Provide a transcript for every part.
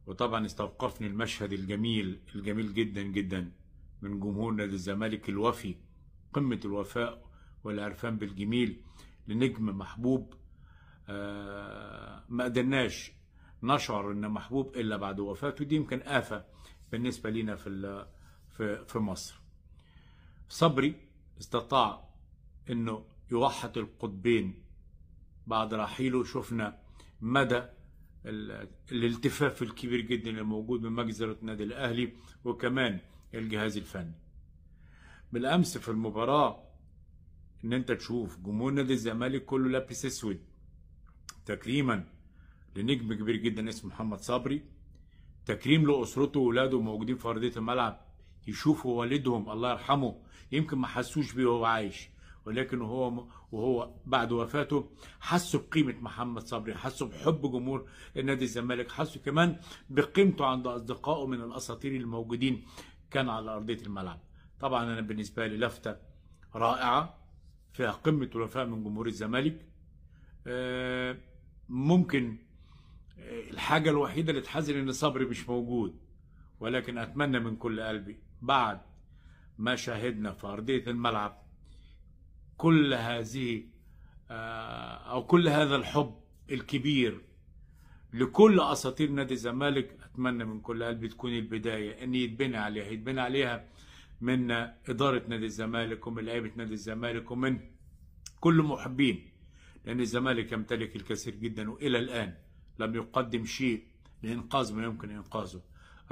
وطبعا استوقفني المشهد الجميل الجميل جدا جدا من جمهور نادي الزمالك الوفي، قمة الوفاء والعرفان بالجميل لنجم محبوب. ما قدرناش نشعر ان محبوب الا بعد وفاته، دي يمكن آفة بالنسبة لينا في مصر. صبري استطاع انه يوحد القطبين بعد رحيله. شفنا مدى الالتفاف الكبير جدا اللي موجود من مجزرة النادي الاهلي وكمان الجهاز الفني. بالامس في المباراة ان انت تشوف جمهور نادي الزمالك كله لابس اسود تكريما لنجم كبير جدا اسمه محمد صبري، تكريم لاسرته واولاده موجودين في ارضية الملعب، يشوفوا والدهم الله يرحمه، يمكن ما حسوش بيه وهو عايش، ولكن وهو بعد وفاته حسوا بقيمة محمد صبري، حسوا بحب جمهور النادي الزمالك، حسوا كمان بقيمته عند اصدقائه من الاساطير الموجودين كان على ارضية الملعب. طبعا انا بالنسبة لي لفته رائعة فيها قمة الوفاء من جمهور الزمالك. ممكن الحاجة الوحيدة اللي تحزن ان صبري مش موجود، ولكن اتمنى من كل قلبي بعد ما شاهدنا في ارضية الملعب كل هذه او كل هذا الحب الكبير لكل اساطير نادي الزمالك، اتمنى من كل قلبي تكون البداية ان يتبنى عليها، يتبنى عليها من ادارة نادي الزمالك ومن لعيبة نادي الزمالك ومن كل محبين، لان الزمالك يمتلك الكثير جدا والى الان لم يقدم شيء لانقاذ ما يمكن انقاذه.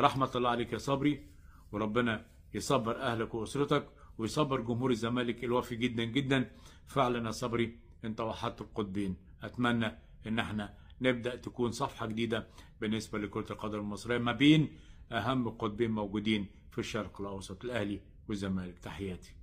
رحمه الله عليك يا صبري، وربنا يصبر اهلك واسرتك ويصبر جمهور الزمالك الوفي جدا جدا. فعلا يا صبري انت وحدت القطبين. اتمنى ان احنا نبدا تكون صفحة جديدة بالنسبة لكرة القدم المصرية ما بين اهم قطبين موجودين في الشرق الاوسط، الاهلي والزمالك. تحياتي.